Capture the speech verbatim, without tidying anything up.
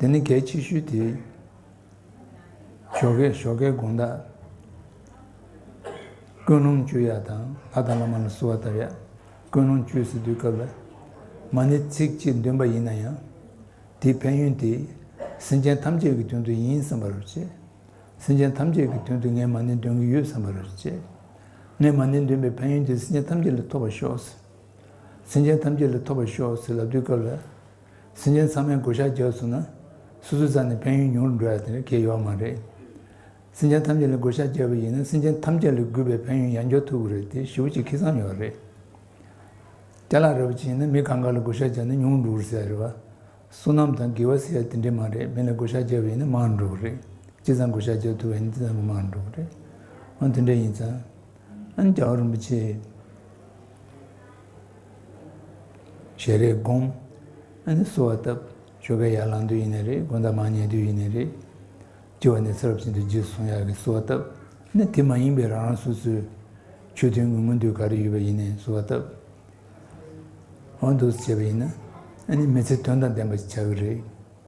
དེ་ནི་གལ་ཆེ་ཤོས་དེ། ཞོགས་ཀས་ཞོགས་ཀའི་དགོང་དག་ཀུན་སློང་བཅོས་ཡ་དང་། ལྷ་དང་བླ་མ་ལ་གསོལ་བ་བཏབ་ཡ། ཀུན་སློང་བཅོས་ཟེར་དུས་སྐབས་ལ། མ་ཎི་ཚིག་གཅིག་འདོན་པ་ཡིན་ན་ཡང་། དེའི་ཕན་ཡོན་དེ་སེམས་ཅན་ཐམས་ཅད་ཀྱི་དོན་དུ་ཡིན་བསམ་པ་རེད་བྱས། སེམས་ཅན་ཐམས་ཅད་ཀྱི་དོན་དུ་ངས་མ་ཎི་འདོན་གྱི་ཡོད་བསམ་པ་རེད་བྱས། ངས་མ་ཎི་འདོན་པའི་ཕན་ཡོན་དེ་སེམས་ཅན་ཐམས་ཅད་ལ་ཐོབ་པར་ཤོག། སེམས་ཅན་ཐམས་ཅད་ལ་ཐོབ་པར་ཤོག་ཟེར་ལབ་དུས་སྐབས་ལ། སེམས་ཅན་ཚང་མས་བགོ་བཤའ་བརྒྱབ་སོང་ན། སོ་སོའི་རྩ་ནས་ཕན་ཡོན་ཉུང་རུ་འགྲོ་ཡ་དེ་འདྲ་གང་ཡང་ཡོད་མ་རེད། སེམས་ཅན་ཐམས་ཅད་ལ་བགོ་བཤའ་བརྒྱབ་པ་ཡིན་ན། སེམས་ཅན་ཐམས་ཅད་ལ་དགོས་པའི་ཕན་ཡོན་ཡང་འགྱོ་ཐུབ་ཀྱི་རེད། དེ་ཞེ་པོ་ཅིག་ཁེ་བཟང་ཡོད་རེད། ཅ་ལག་རེད་པ་ཅིག་ཡིན་ན་མི་གང་ག་ལ་བགོ་བཤའ་བརྒྱབ་ན་ཉུང་རུ་འགྲོ་གི་རེད་ཟེར་ཡ་རེད་པ། བསོད་ནམས་དང་དགེ་བ་ཟེར་ཡ་དེ་འདྲ་མ་རེད། མི་ལ་བགོ་བཤའ་བརྒྱབ་པ་ཡིན་ན་མང་རུ་འགྲོ་གི་རེད། ཅི་ཙམ་བགོ་བཤའ་བརྒྱབ་ཐུབ་པ་ཡིན་ན་དེ་ཙམ་གྱིས་མང་རུ་འགྲོ་གི་རེད། འོ་དེ་འདྲ་ཡིན་ཙང་། ཨ་ནི་རྒྱལ་བ་རིན་པོ་ཆེ་ཞལ་རས་བསྒོམ། ཨ་ནི་གསོལ་བ་བཏབ། ཞོགས་ཀས་ཡར་ལངས་དུས་ཡིན་ནའི་རེད། དགོང་དག་མར་ཉལ་དུས་ཡིན་ནའི་རེད། སྐྱེ་བ་ནས་ཚེ་རབས་ཕྱིན་དུས་རྗེས་སུ་བཟུང་ཡག་གི་གསོལ་བ་བཏབ། ཨ་ནི་དེ་མ་ཡིན་པའི་རང་རང་སོ་སོའི་ཆོས་དོན་དངོས་མངོན་འདོད་ག་རེ་ཡོད་པ་ཡིན་ནའི་གསོལ་བ་བཏབ། འོ་འདུག་སེ་བྱས་པ་ཡིན་ན། ཨ་ནི་མི་ཚེ་དོན་དང་ལྡན་པ་ཞིག་ཆགས་ཀྱི་རེད།